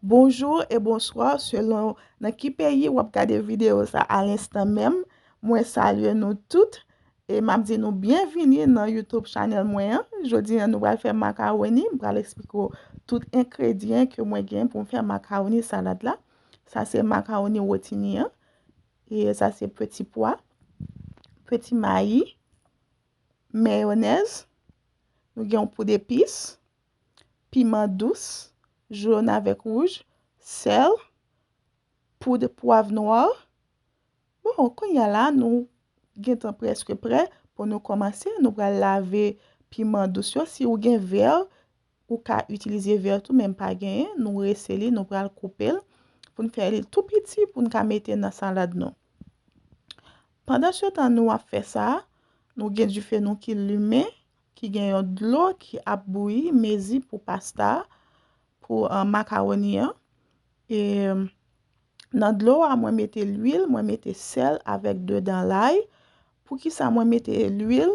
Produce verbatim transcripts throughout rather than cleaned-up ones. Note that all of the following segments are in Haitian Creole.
Bonjou e bonswa, selon nan ki peyi w ap gade videyo sa a lenstan menm. Mwen salye nou tout e m ap di nou byenvini nan YouTube chanèl mwen an. Jodi a, nou pral fè makawoni. M pral eksplike w tout engredyan ke mwen gen pou m fè makawoni salad la. Sa se makawoni wotini an. E sa se peti pwa, peti mayi, mayonèz. Nou gen yon poud epis, piman dous, jòn avèk wouj, sèl, poud pwav nwa. Bon, kounye a la, nou gentan prèske prè pou nou kòmanse. Nou pral lave piman dous yo. Si ou gen vè, ou ka itilize vè tou, men m pa genyen. Nou rese li, nou pral koupe l pou n fè li tou piti pou n ka mete nan salad nou. Pandan se tan nou ap fè sa, nou gen dife nou ki limen, ki gen yon dlo ki ap bouyi, mezi pou pasta, pou uh, makawoni an. E nan dlo a, mwen mete lwil, mwen mete sèl avèk de dan lay. Poukisa mwen mete lwil?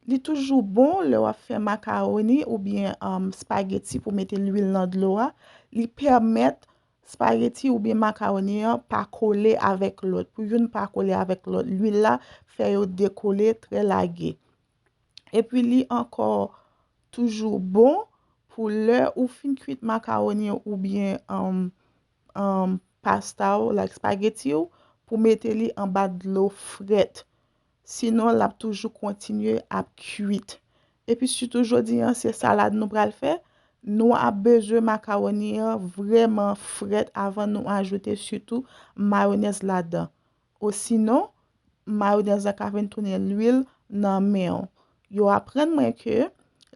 Li toujou bon lè w ap fè makawoni oubyen um, spageti pou mete lwil nan dlo a. Li pèmèt spageti oubyen makawoni an pa kole avèk lòt. Pou youn pa kole avèk lòt, lwil la fè yo dekole trè lage. Epi li ankò toujou bon pou lè ou fin kwit makawoni oubyen um, um, pasta w, like spageti w, pou mete li anba dlo frèt. Sinon, l ap toujou kontinye ap kwit. Epi sitou jodi a, se salad nou pral fè. Nou ap bezwen makawoni an vrèman frèt avan nou ajoute sitou mayonèz ladan. Osinon, mayonèz la ka vin tounen lwil nan men w. Yo aprann mwen ke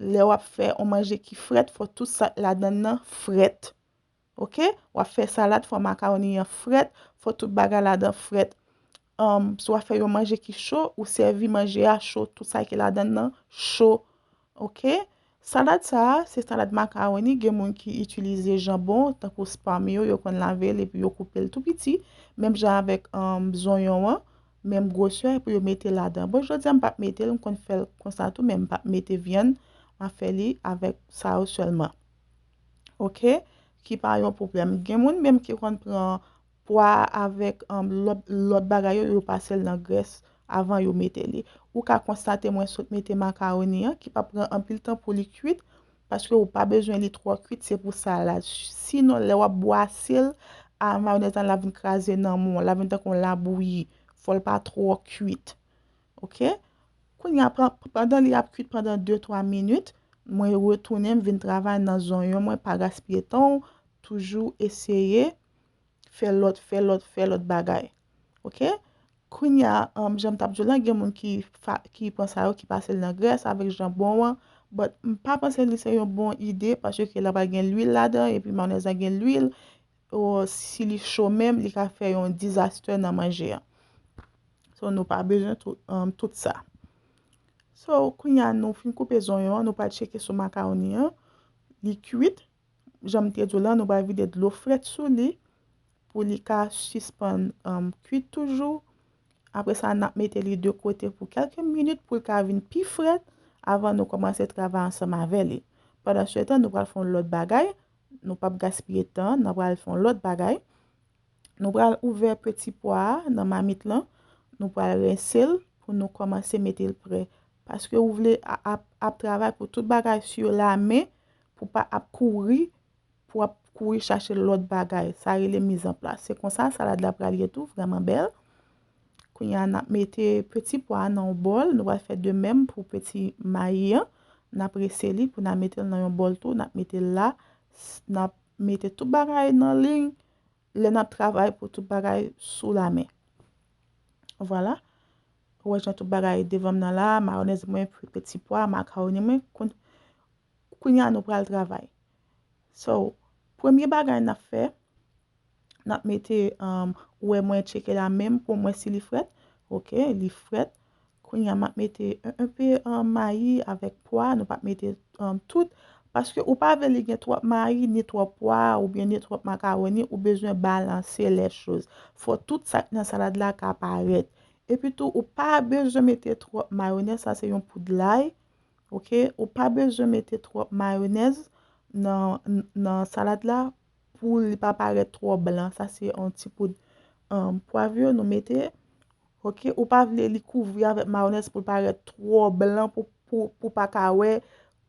lè w ap fè yon manje ki frèt, fò tout sa k ladan l nan frèt. Oke? W ap fè salad, fò makawoni an frèt, fò tout bagay ladan frèt. Um, si w ap fè yon manje ki cho, ou sèvi manje a cho, tout sa ki ladan l nan cho. Oke? Salad sa a, se salad makawoni. Gen moun ki itilize janbon, tankou spam yo, yo konn lave l epi yo koupe l tou piti. Menm jan avèk um, zonyon an, menm gwosè pou yo mete ladan. Bon, jodi a m p ap mete l, m konn fè l konsa tou, men m p ap mete vyann. M ap fè li avèk sa yo sèlman. Oke? Ki pa yon pwoblèm. Gen moun menm ki konn pran pwa avèk um, lòt, lòt bagay yo, yo pase l nan grès avan yo mete li. Ou ka konstate mwen sot mete makawoni an, ki pa pran anpil tan pou li kwit, paske ou pa bezwen li twò kwit, se pou sa la. Sinon, lè w ap bwase l, a mayonèz la, l ap vin kraze nan men w, l ap vin tankou yon labouyi, fò l pa twò kwit. Oke? Kounye a, pandan li ap kwit pandan de twa minit, mwen retounen, m vin travay nan zonyon mwen, pa gaspiye tan w, toujou eseye fè lòt, fè lòt, fè lòt bagay. Oke? Kounye a, um, jan m t ap di w lan, gen moun ki, ki pran sa yo, ki pase l nan grès avèk janbon an. But, m pa panse li se yon bon ide, paske la pral gen lwil ladan, epi mayonèz la gen lwil. O, si li cho menm, li ka fè yon dizastè nan manje an. So, nou pa bezwen tout, um, tout sa. So, kounye a, nou fin koupe zonyon an, nou pral tcheke sou makawoni an. Li kwit. Jan m te di w lan, nou pral vide dlo frèt sou li pou li ka sispann um, kwit toujou. Apre sa, n ap mete li de kote pou kèlke minit pou l ka vin pi frèt avan nou kòmanse travay ansanm avè li. Pandan se tan, nou pral fè yon lòt bagay. Nou p ap gaspiye tan, n ap pral fè yon lòt bagay. Nou pral ouvè peti pwa a nan mamit lan. Nou pral rense l pou nou kòmanse mete l prè. Paske ou vle ap, ap travay pou tout bagay sou lamen, pou pa ap kouri, pou ap kouri chache lòt bagay. Sa rele mizanplas. Se konsa salad la pral ye tou, vrèman bèl. Kounye a, n ap mete peti pwa a nan yon bòl. Nou pral fè de menm pou peti mayi an. N ap rese li pou n a mete l nan yon bòl tou. N ap mete l la. N ap mete tout bagay nan liy lè n ap travay pou tout bagay sou lamen. Vwala. Ou wè jan tout bagay devan m nan la, mayonèz mwen, peti pwa, makawoni mwen. Kounye a, nou pral travay. So, premye bagay n ap fè, n ap mete, um, ou wè mwen tcheke la menm pou mwen si li frèt. Oke, li frèt. Kounye a, m ap mete enpe mayi avèk pwa. Nou p ap mete um, tout. Paske ou pa vle li gen twòp mayi, ni twòp pwa, oubyen ni twòp makawoni, ou bezwen balanse lè choz. Fò tout sa k nan salad la ka parèt. Epi tou, ou pa bezwen mete twòp mayonèz, sa se yon poud lay. Oke? Ou pa bezwen mete twòp mayonèz nan, nan salad la pou li pa parèt twò blan. Sa se yon ti poud um, pwav yo nou mete. Ok, ou pa vle li kouvri avèk mayonèz pou l parèt twò blan pou, pou, pou pa ka wè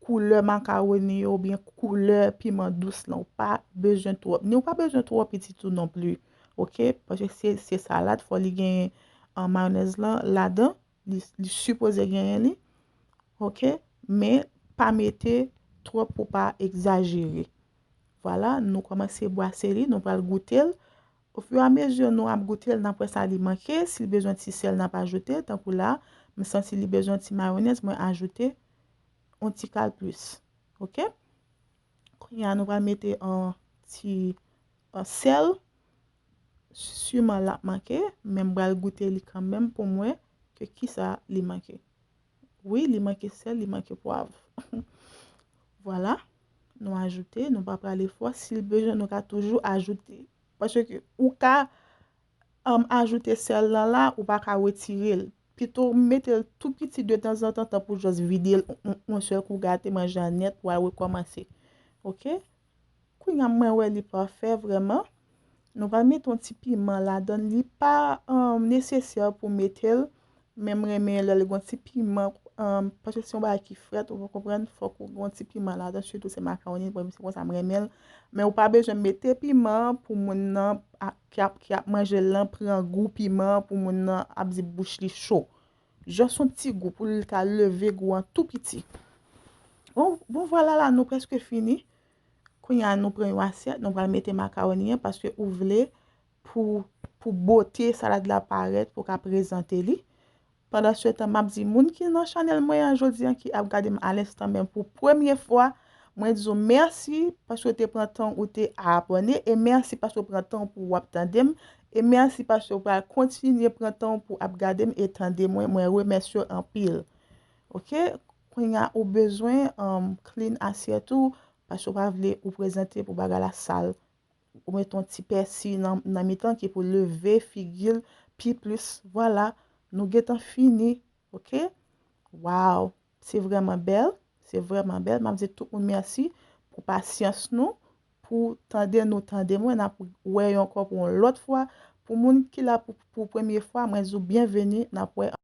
koulè makawoni yo oubyen koulè piman dous lan. Ou pa bezwen twòp. Ni ou pa bezwen twò piti tou non pli. Ok, paske se, se salad, fò li genyen an mayonèz lan ladan. Li, li sipoze genyen li. Ok, men pa mete twòp pou pa egzajere. Vwala, nou kòmanse bwase li, nou pral goute l. Ofiramezi nou ap goute l, n ap wè sa li manke. Si l bezwen ti sèl, n ap ajoute. Tankou la, m santi li bezwen ti mayonèz, mwen ajoute yon ti kal plis. Ok? Kounye a, nou pral mete yon ti yon sèl. Siman l ap manke, men m pral goute li kanmenm pou m wè ke kisa li manke. Wi, li manke sèl, li manke pwav. Vwala, nou ajoute, nou pa prale fò. Si l bezwen, nou ka toujou ajoute. Paske ou ka um, ajoute sèl lan la, ou pa ka retire l. Pito mete l tou piti de tanzantan, tanpou jis vide l yon, yon sèl kou, gate, manje an nèt, w al rekòmanse. Ok? Kounye a, mwen wè li pafè vrèman. Nou pral mete yon ti piman ladan. Li pa um, nesesè pou mete l, men m renmen lè l gen yon ti piman, um, paske se yon bagay ki frèt, ou konprann, fòk ou gen yon ti piman ladan, sitou se makawoni, bon, se konsa m renmen l. Men ou pa bezwen mete piman pou moun nan a- ki ap, ki ap manje l lan pran gou piman, pou moun nan ap di bouch li cho. Jis yon ti gou pou l ka leve gou an tou piti. Bon, bon vwala la, nou prèske fini. Kounye a, nou pran yon asyèt, nou pral mete makawoni an paske ou vle pou, pou bote salad la parèt, pou w ka prezante li. Pandansetan, m ap di moun ki nan chanèl mwen an jodi an, ki ap gade m alenstan menm pou premye fwa, mwen di w mèsi paske w te pran tan ou te abòne, e mèsi paske w pran tan pou w ap tande m, e mèsi paske w pral kontinye pran tan pou w ap gade m e tande mwen. Mwen remèsye w anpil. Ok? Kounye a, ou bezwen um, clean asyèt ou, paske w pa vle ou prezante pou bagay la sal. Ou mete yon ti pèsi nan, nan mitan ki pou leve figi l pi plis. Vwala, nou gentan fini. Ok? Waw, se vrèman bèl. Se vrèman bèl. M ap di tout moun mèsi pou pasyans nou, pou tande nou tande mwen. N ap wè yo ankò pou yon lòt fwa. Pou moun ki la pou, pou premye fwa, mwen di w byenveni. N ap wè